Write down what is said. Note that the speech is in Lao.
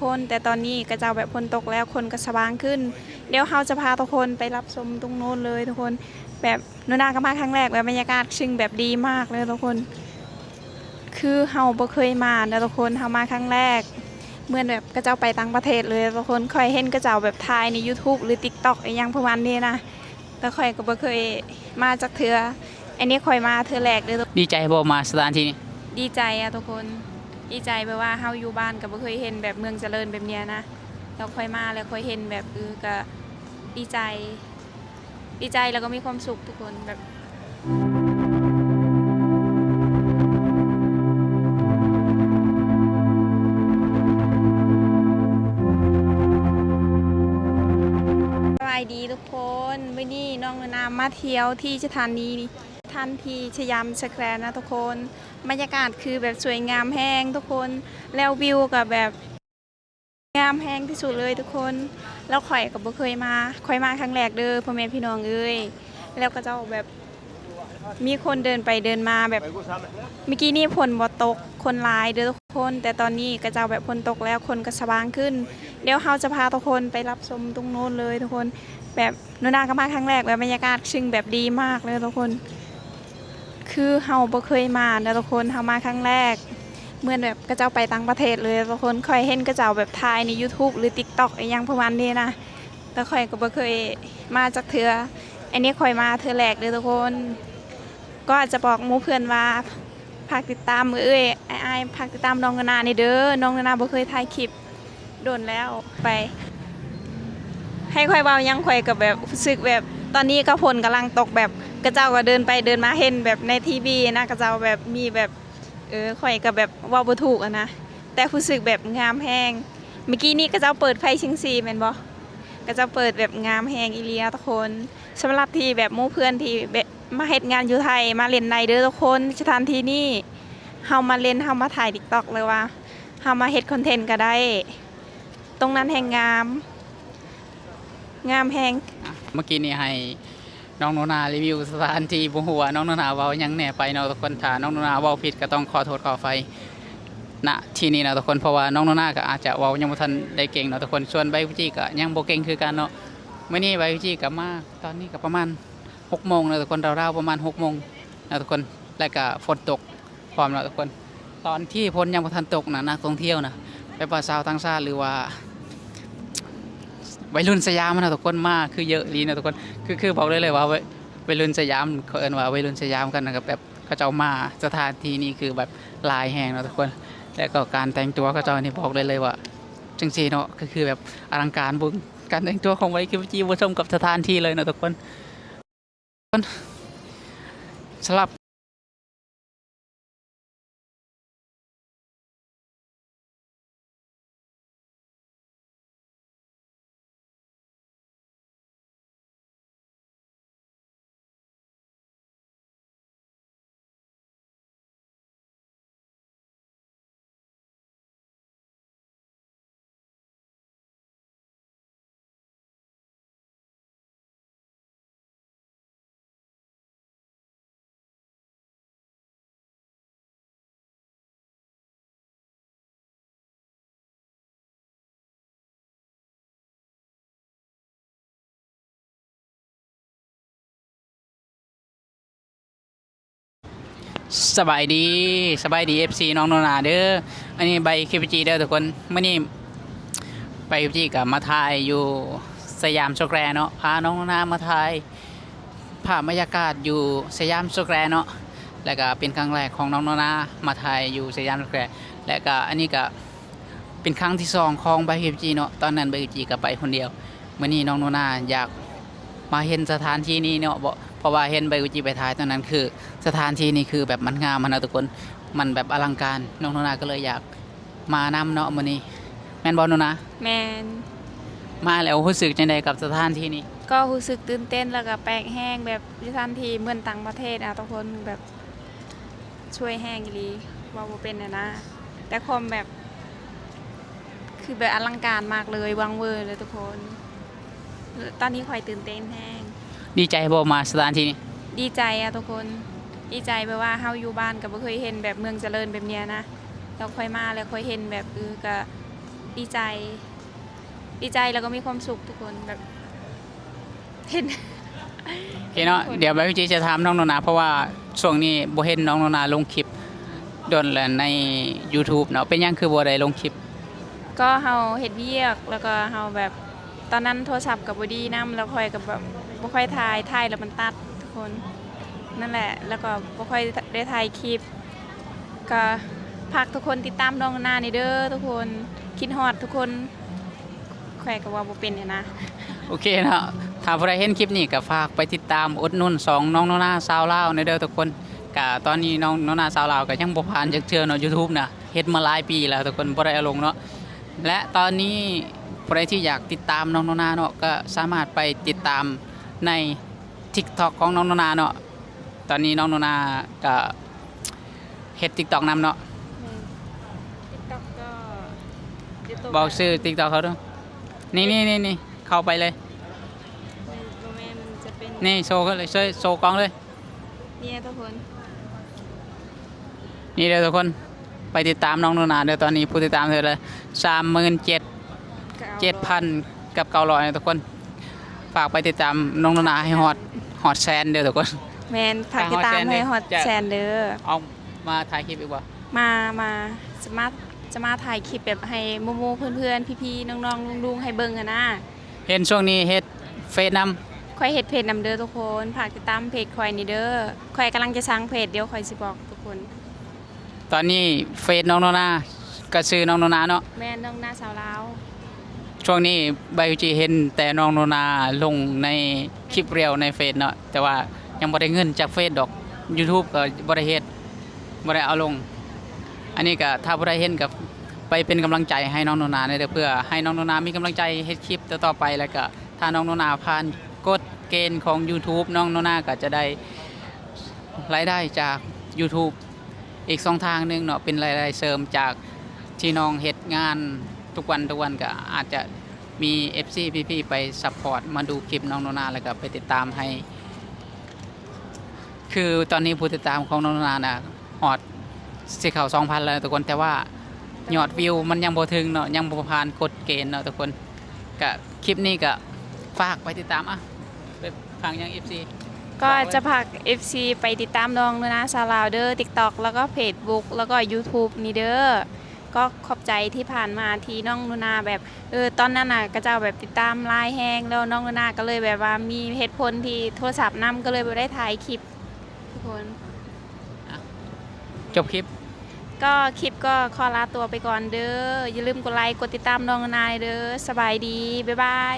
ຄົນ ແຕ່ຕອນນີ້ຂະເຈົ້າແບບຝົນຕົກແລ້ວ ຄົນກໍສະຫວ່າງຂຶ້ນ. ດຽວເຮົາຈະພາທຸກຄົນໄປຮັບຊົມຕົງໂນ້ນເລີຍທຸກຄົນ. ແບບໜູນາກໍມາຄັ້ງແລກ ແບບບັນຍາກາດເຊິ່ງແບບດີມາກເລີຍທຸກຄົນ. ຄືເຮົາບໍ່ເຄີຍມານະທຸກຄົນ ເຮົາມາຄັ້ງແລກ ເໝືອນແບບຂະເຈົ້າໄປຕ່າງປະເທດເລີຍທຸກຄົນ. ຂ້ອຍເຫັນຂະເຈົ້າແບບຖ່າຍໃນຢູທູບ ຫຼື ຕິກຕັອກ ອີ່ຫຍັງປະມານນີ້ນະ ແຕ່ຂ້ອຍກໍບໍ່ເຄີຍມາຈັກເທື່ອ. ອັນນີ້ຂ້ອຍມາເທື່ອແລກເລີຍ. ດີໃຈບໍ່ມາສະຖານທີ່ນີ້? ດີໃຈອະທຸກຄົນ ດີໃຈ ແບບວ່າເຮົາຢູ່ບ້ານກໍບໍ່ເຄີຍເຫັນແບບເມືອງຈະເລີນແບບເນີ້ຍນະ ແລ້ວຂ້ອຍມາແລ້ວຂ້ອຍເຫັນແບບ ເອີ ກໍດີໃຈ ດີໃຈແລ້ວກໍມີຄວາມສຸກທຸກຄົນ ແບບ ສະບາຍດີທຸກຄົນ ມື້ນີ້ນ້ອງໜູນາມາທ່ຽວທີ່ສະຖານນີ ສະຖານທີ່ສະຫຍາມສະແຄວນະທຸກຄົນ. ບັນຍາກາດຄືແບບສວຍງາມແຮງທຸກຄົນ ແລ້ວວິວກໍແບບ ງາມແຮງທີ່ສຸດເລີຍທຸກຄົນ. ແລ້ວຂ້ອຍກໍບໍ່ເຄີຍມາ ຂ້ອຍມາຄັ້ງແລກເດີພໍ່ແມ່ພີ່ນ້ອງເອີຍ. ແລ້ວຂະເຈົ້າແບບມີຄົນເດີນໄປເດີນມາແບບ ເມື່ອກີ້ນີ້ຝົນບໍ່ຕົກ ຄົນຫຼາຍເດີທຸກຄົນ ແຕ່ຕອນນີ້ຂະເຈົ້າແບບຝົນຕົກແລ້ວ ຄົນກໍສະຫວ່າງຂຶ້ນ. ດຽວເຮົາຈະພາທຸກຄົນໄປຮັບຊົມຕົງໂນ້ນເລີຍທຸກຄົນ. ແບບໜູນາກໍມາຄັ້ງແລກ ແບບບັນຍາກາດເຊິ່ງແບບດີມາກເລີຍທຸກຄົນ. ຄືເຮົາບໍ່ເຄີຍມານະທຸກຄົນ ເຮົາມາຄັ້ງແລກ ເໝືອນແບບຂະເຈົ້າໄປຕ່າງປະເທດເລີຍທຸກຄົນ. ຂ້ອຍເຫັນຂະເຈົ້າແບບຖ່າຍໃນຢູທູບ ຫຼື ຕິກຕັອກ ອີ່ຫຍັງປະມານນີ້ນະ ແຕ່ຂ້ອຍກໍບໍ່ເຄີຍມາຈັກເທື່ອ. ອັນນີ້ຂ້ອຍມາເທື່ອແລກເດີທຸກຄົນ. ກໍອາດຈະບອກໝູ່ເພື່ອນວ່າ ຝາກຕິດຕາມເອື້ອຍໆ ອ້າຍໆ ຝາກຕິດຕາມນ້ອງໜູນາແດ່ເດີ. ນ້ອງໜູນາບໍ່ເຄີຍຖ່າຍຄລິບ ໂດນແລ້ວໄປ ໃຫ້ຂ້ອຍເວົ້າຫຍັງ ຂ້ອຍກໍແບບຮູ້ສຶກແບບ ຕອນນີ້ກໍຝົນກຳລັງຕົກ ແບບຂະເຈົ້າກໍເດີນໄປເດີນມາ ເຫັນແບບໃນທີວີນະ ຂະເຈົ້າແບບມີແບບ ເອີ ຂ້ອຍກໍແບບເວົ້າບໍ່ຖືກຫັ້ນນະ ແຕ່ຮູ້ສຶກແບບງາມແຮງ. ເມື່ອກີ້ນີ້ຂະເຈົ້າເປີດໄຟແສງສີແມ່ນບໍ່? ຂະເຈົ້າເປີດແບບງາມແຮງອີ່ຫຼີອະທຸກຄົນ. ສຳລັບທີ່ແບບໝູ່ເພື່ອນທີ່ແບບມາເຮັດງານຢູ່ໄທ ມາຫຼິ້ນໄດ້ເດີທຸກຄົນ ສະຖານທີ່ນີ້. ເຮົາມາຫຼິ້ນ ເຮົາມາຖ່າຍຕິກຕັອກ ຫຼືວ່າ ເຮົາມາເຮັດຄອນເທັນກໍໄດ້ ຕົງນັ້ນແຮ່ງງາມ ງາມແຮງ. ເມື່ອກີ້ນີ້ໃຫ້ນ້ອງໜູນາຣີວິວສະຖານທີ່ ບໍ່ຮູ້ວ່ານ້ອງໜູນາເວົ້າຫຍັງແດ່ໄປເນາະທຸກຄົນ. ຖ້ານ້ອງໜູນາເວົ້າຜິດກໍຕ້ອງຂໍໂທດຂໍອະໄພ ນະ ທີ່ນີ້ນະທຸກຄົນ ເພາະວ່ານ້ອງໜູນາກໍອາດຈະເວົ້າຍັງບໍ່ທັນໄດ້ເກັ່ງເນາະທຸກຄົນ. ສ່ວນໃບກຸຈີກໍຍັງບໍ່ເກັ່ງຄືກັນເນາະ. ມື້ນີ້ໃບກຸຈີກໍມາ ຕອນນີ້ກໍປະມານຫົກໂມງເນາະທຸກຄົນ ລາວໆປະມານຫົກໂມງເນາະທຸກຄົນ ແລ້ວກໍຝົນຕົກ ພ້ອມແລ້ວທຸກຄົນ. ຕອນທີ່ຝົນຍັງບໍ່ທັນຕົກນະ ນັກທ່ອງທ່ຽວນະ ແບບວ່າຊາວຕ່າງຊາດ ຫຼືວ່າໄວລຸ້ນສະຫຍາມນະທຸກຄົນ ມາຄືເຍີະອີ່ຫຼີນະທຸກຄົນ. ຄື ຄືບອກໄດ້ເລີຍວ່າ ໄວ ໄວລຸ້ນສະຫຍາມ ເຂົາເອີ້ນວ່າໄວລຸ້ນສະຫຍາມກັນນະ ກໍແບບເຂົາເຈົ້າມາສະຖານທີ່ນີ້ຄືແບບຫຼາຍແຮງນະທຸກຄົນ. ແລ້ວກໍການແຕ່ງຕົວເຂົາເຈົ້ານີ້ບອກໄດ້ເລີຍວ່າຈັ່ງຊີ້ເນາະ ກໍຄືແບບອະລັງການ ເບິ່ງການແຕ່ງຕົວຂອງໄວເຄບຈີ ບໍ່ສົມກັບສະຖານທີ່ເລີຍນະທຸກຄົນ. ສຳລັບ ສະບາຍດີ ສະບາຍດີ ເອັຟຊີ ນ້ອງໜູນາເດີ. ອັນນີ້ໃບເຄບຈີເດີທຸກຄົນ. ມື້ນີ້ໃບເຄບຈີກໍມາຖ່າຍຢູ່ສະຫຍາມສະແຄວເນາະ ພານ້ອງໜູນາມາຖ່າຍ ພາບບັນຍາກາດຢູ່ສະຫຍາມສະແຄວເນາະ ແລ້ວກໍເປັນຄັ້ງແລກຂອງນ້ອງໜູນາມາຖ່າຍຢູ່ສະຫຍາມສະແຄວ ແລ້ວກໍອັນນີ້ກໍເປັນຄັ້ງທີສອງຂອງໃບເຄບຈີເນາະ. ຕອນນັ້ນໃບເຄບຈີກໍໄປຄົນດຽວ ມື້ນີ້ນ້ອງໜູນາຢາກມາເຫັນສະຖານທີ່ນີ້ເນາະ ເພາະວ່າເຫັນໃບເຄບຈີໄປຖ່າຍຕອນນັ້ນ ຄືສະຖານທີ່ນີ້ຄືແບບມັນງາມຫັ້ນນະທຸກຄົນ ມັນແບບອະລັງການ ນ້ອງໜູນາກໍເລີຍຢາກ ມານຳເນາະມື້ນີ້ ແມ່ນບໍ່ໜູນາ? ແມ່ນ. ມາແລ້ວຮູ້ສຶກຈັ່ງໃດກັບສະຖານທີ່ນີ້? ກໍຮູ້ສຶກຕື່ນເຕັ້ນ ແລ້ວກໍແປກແຮງ ແບບສະຖານທີ່ເໝືອນຕ່າງປະເທດອະທຸກຄົນ ແບບສວຍແຮງອີ່ຫຼີ ເວົ້າບໍ່ເປັນຫັ້ນນະ ແຕ່ຄວາມແບບ ຄືແບບອະລັງການມາກເລີຍ ວັງເວີເລີຍທຸກຄົນ. ຕອນນີ້ຂ້ອຍຕື່ນເຕັ້ນແຮງ. ດີໃຈບໍ່ມາສະຖານທີ່ນີ້? ດີໃຈອະທຸກຄົນ ດີໃຈ ແບບວ່າເຮົາຢູ່ບ້ານກໍບໍ່ເຄີຍເຫັນແບບເມືອງຈະເລີນແບບເນີ້ຍນະ ແລ້ວຂ້ອຍມາແລ້ວຂ້ອຍເຫັນແບບ ເອີ ກໍ ດີໃຈ ດີໃຈ ແລ້ວກໍມີຄວາມສຸກທຸກຄົນ ແບບ ເຫັນ ໂອເຄເນາະ ດຽວບາຍວິຈິຈະຖາມນ້ອງໂນນາ ເພາະວ່າຊ່ວງນີ້ບໍ່ເຫັນນ້ອງໂນນາລົງຄລິບດົນແລ້ວໃນຢູທູບເນາະ ເປັນຫຍັງຄືບໍ່ໄດ້ລົງຄລິບ? ກໍເຮົາເຮັດວຽກ ແລ້ວກໍເຮົາແບບ ຕອນນັ້ນໂທລະສັບກໍບໍ່ດີນຳ ແລ້ວຂ້ອຍກໍແບບບໍ່ຄ່ອຍຖ່າຍ ຖ່າຍແລ້ວມັນຕັດທຸກຄົນ ນັ້ນແຫຼະ ແລ້ວກໍບໍ່ຄ່ອຍໄດ້ຖ່າຍຄລິບ ກໍຝາກທຸກຄົນຕິດຕາມນ້ອງໂນນາແດ່ເດີທຸກຄົນ ຄິດຮອດທຸກຄົນ ຂ້ອຍກໍເວົ້າບໍ່ເປັນຫັ້ນນະ. ໂອເຄເນາະ ຖ້າຜູ້ໃດເຫັນຄລິບນີ້ກໍຝາກໄປຕິດຕາມອຸດໜູນຊ່ອງນ້ອງໂນນາຊາວລາວແດ່ເດີທຸກຄົນ ກະຕອນນີ້ນ້ອງໂນນາຊາວລາວກໍຍັງບໍ່ຜ່ານຈັກເທື່ອເນາະ ຢູທູບນະ ເຮັດມາຫຼາຍປີແລ້ວທຸກຄົນ ບໍ່ໄດ້ເອົາລົງເນາະ ແລະ ຕອນນີ້ຜູ້ໃດທີ່ຢາກຕິດຕາມນ້ອງໂນນາເນາະ ກໍສາມາດໄປຕິດຕາມໃນ TikTok ຂອງນ້ອງໂນນາເນາະ ຕອນນີ້ນ້ອງໂນນາກໍເຮັດ TikTok ນຳເນາະ ແມ່ນ TikTok ກໍ ບອກຊື່ TikTok ເຂົາດູ ນີ້ໆໆ ເຂົ້າໄປເລີຍ ບໍ່ແມ່ນ ມັນຈະເປັນ ນີ້ໂຊເລີຍ ໂຊ ໂຊກ້ອງເລີຍ ນີ້ທຸກຄົນ ນີ້ເດີທຸກຄົນ ໄປຕິດຕາມນ້ອງໂນນາເດີ ຕອນນີ້ຜູ້ຕິດຕາມເທົ່າໃດ ສາມໝື່ນເຈັດ ເຈັດພັນກັບເກົ້າຮ້ອຍ ທຸກຄົນ ຝາກໄປຕິດຕາມນ້ອງໂນນາໃຫ້ຮອດ ຮອດແສນເດີທຸກຄົນ ແມ່ນ ຝາກຕິດຕາມໃຫ້ຮອດແສນເດີ ເອົາມາຖ່າຍຄລິບອີກບໍ່? ມາ ມາ ຈະມາ ຈະມາຖ່າຍຄລິບແບບໃຫ້ໝູ່ໆ ເພື່ອນໆ ພີ່ໆ ນ້ອງໆ ລຸງໆ ໃຫ້ເບິ່ງຫັ້ນນະ. ເຫັນຊ່ວງນີ້ເຮັດເຟສນຳ ຂ້ອຍເຮັດເພຈນຳເດີທຸກຄົນ ຝາກຕິດຕາມເພຈຂ້ອຍນີ້ເດີ ຂ້ອຍກຳລັງຈະສ້າງເພຈ ດຽວຂ້ອຍຊິບອກທຸກຄົນ ຕອນນີ້ເຟສນ້ອງໂນນາ ກໍຊື່ນ້ອງໂນນາເນາະ ແມ່ນ ນ້ອງໂນນາຊາວລາວ ຊ່ວງນີ້ບາຍວິຈິເຫັນແຕ່ນ້ອງໂນນາລົງໃນຄລິບຣຽວໃນເຟສເນາະ ແຕ່ວ່າຍັງບໍ່ໄດ້ເງິນຈາກເຟສດອກ ຢູທູບກໍບໍ່ໄດ້ເຮັດ ບໍ່ໄດ້ເອົາລົງ ອັນນີ້ກໍຖ້າຜູ້ໃດເຫັນກໍໄປເປັນກຳລັງໃຈໃຫ້ນ້ອງໂນນາແດ່ເດີ ເພື່ອໃຫ້ນ້ອງໂນນາມີກຳລັງໃຈເຮັດຄລິບຕໍ່ໆໄປ ແລ້ວກໍຖ້ານ້ອງໂນນາຜ່ານກົດເກນຂອງຢູທູບ ນ້ອງໂນນາກໍຈະໄດ້ລາຍໄດ້ຈາກຢູທູບ ອີກຊ່ອງທາງໜຶ່ງເນາະ ເປັນລາຍໄດ້ເສີມຈາກທີ່ນ້ອງເຮັດງານທຸກວັນ ທຸກວັນ ກໍອາດຈະມີເອັຟຊີ ພີ່ໆ ໄປຊັບພອດ ມາດູຄລິບນ້ອງໂນນາ ແລ້ວກໍໄປຕິດຕາມໃຫ້ ຄືຕອນນີ້ຜູ້ຕິດຕາມຂອງນ້ອງໂນນານະ ຮອດ ຊິເຂົ້າສອງພັນແລ້ວທຸກຄົນ ແຕ່ວ່າຍອດວິວມັນຍັງບໍ່ເຖິງເນາະ ຍັງບໍ່ຜ່ານກົດເກນເນາະທຸກຄົນ ກະຄລິບນີ້ກະຝາກໄປຕິດຕາມ ອະ ໄປຝາກຫຍັງເອັຟຊີ? ກໍຈະຝາກເອັຟຊີໄປຕິດຕາມນ້ອງໂນນາຊາວລາວເດີ TikTok ແລ້ວກໍ Facebook ແລ້ວກໍ YouTube ນີ້ເດີ ກໍຂອບໃຈທີ່ຜ່ານມາທີ່ນ້ອງໂນນາແບບ ເອີ ຕອນນັ້ນນະ ເຂົາເຈົ້າແບບຕິດຕາມຫຼາຍແຮງ ແລ້ວນ້ອງໂນນາກໍເລີຍແບບວ່າມີເຫດຜົນທີ່ໂທລະສັບນຳ ກໍເລີຍບໍ່ໄດ້ຖ່າຍຄລິບ ທຸກຄົນ ຈົບຄລິບ ກໍຄລິບກໍຂໍລາຕົວໄປກ່ອນເດີ ຢ່າລືມກົດໄລກ໌ ກົດຕິດຕາມນ້ອງນາເດີ ສະບາຍດີ ບາຍບາຍ.